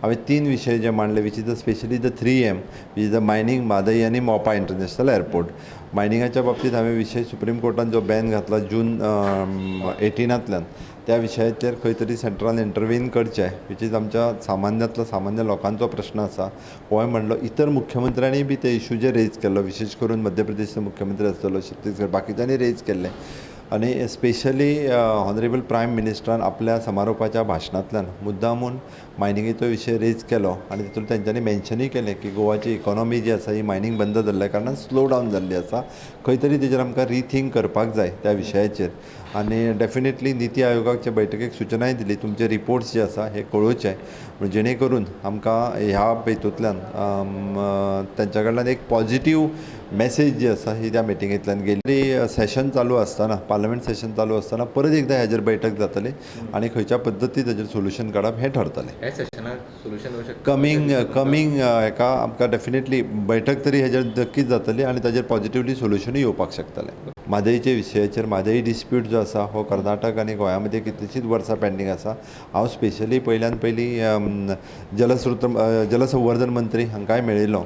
हांवें 3 विशय जे मांडले which is the specially the 3M which is the mining, Mhadei आनी मोपा इंटरनॅशनल एअरपोर्ट. मायनिंगाच्या बाबतींत हांवें विशय सुप्रीम कोर्टान जो बॅन घातला जून 18तल्यान त्या विशयाचेर खंय तरी सेंट्रलान इंटरवीन करचें which is आमच्या सामान्यांतलो सामान्य लोकांचो प्रश्न आसा होय म्हणलो. इतर मुख्यमंत्र्यांनी बी ते इशू जे रेज केल्लो, विशेश करून मध्य प्रदेशचो मुख्यमंत्री आसतलो, छत्तीसगड, बाकीच्यांनी रेज केल्ले आनी स्पेशली ऑनरेबल प्रायम मिनिस्टरान आपल्या समारोपाच्या भाशणांतल्यान मुद्दामून मायनिंगेचो विशय रेज केलो आनी तितून तेंच्यांनी मेन्शनूय केलें की गोवाची इकॉनॉमी जी आसा ही मायनींग बंद जाल्ल्या कारणान स्लो डावन जाल्ली आसा, खंय तरी तेजेर आमकां रिथींक करपाक जाय त्या विशयाचेर. आनी डेफिनेटली निती आयोगाचे बैठकेक सुचनाय दिली तुमचे रिपोर्ट्स जे आसा हे कळोवचे जेणे करून आमकां ह्या हेतूंतल्यान तेंच्या कडल्यान एक पॉझिटीव मॅसेज जी आसा ही त्या मिटिंगेंतल्यान गेली. सेशन चालू आसतना, पार्लमेंट सेशन चालू आसतना परत एकदा हेजेर बैठक जातली आनी खंयच्या पद्दती ताजेर सोल्युशन काडप हें ठरतलें. कमींग कमींग हेका आमकां डेफिनेटली बैठक तरी हेजेर नक्कीच जातली आनी ताजेर पॉझिटिवली सोल्युशनूय येवपाक शकतलें. म्हादयच्या विशयाचेर म्हादय डिस्प्यूट जो आसा हो कर्नाटक आनी गोंया मदीं कितलींशींच वर्सां पेंडींग आसा. हांव स्पेशली पयल्यान पयलीं जलस्रोत जलसंवर्धन मंत्री हांकांय मेळिल्लो,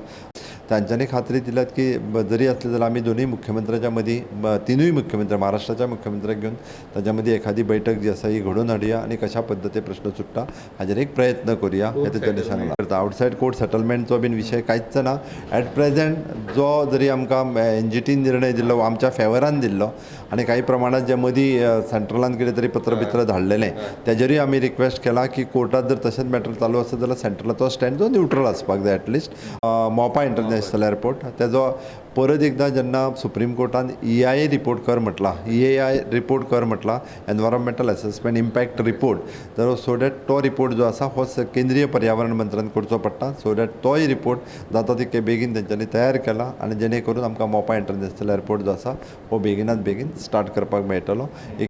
तांच्यांनी खात्री दिल्यात की जरी आसलें जाल्यार आमी दोनूय मुख्यमंत्र्याच्या मदीं, तिनूय मुख्यमंत्री, महाराष्ट्राच्या मुख्यमंत्र्याक घेवन ताच्या मदीं एखादी बैठक जी आसा ही घडोवन हाडुया आनी कशा पद्दतीन प्रश्न सुट्टा हाजेर एक प्रयत्न करुया हें तेंच्यांनी सांगलां. आउटसायड कोर्ट सेटलमेंटचो बीन विशय कांयच ना. एट प्रेजेंट जो जरी आमकां एनजीटीन निर्णय दिल्लो आमच्या फेवरान दिल्लो आनी काही प्रमाणांत जे मदीं सेंट्रलान कितें तरी पत्र बित्र धाडलेलें तेजेरूय आमी रिक्वेस्ट केला की कोर्टात जर तशेंच मॅटर चालू आसत जाल्यार सेंट्रलाचो स्टँड जो न्यूट्रल आसपाक जाय एटलिस्ट. मोपा इंटरनॅशनल एअरपोर्ट तेजो परत एकदां जेन्ना सुप्रीम कोर्टान EIA report कर म्हटलां, EAI report कर म्हटलां, एनवायरमेंटल एसेसमेंट इम्पॅक्ट रिपोर्ट, तर सो that तो रिपोर्ट जो आसा हो केंद्रीय पर्यावरण मंत्र्यान करचो पडटा, सो that तोय रिपोर्ट जाता तितके बेगीन तेंच्यांनी तयार केला आनी जेणे करून आमकां मोपा इंटरनॅशनल एअरपोर्ट जो आसा हो बेगिनात बेगीन स्टार्ट करपाक मेळटलो. एक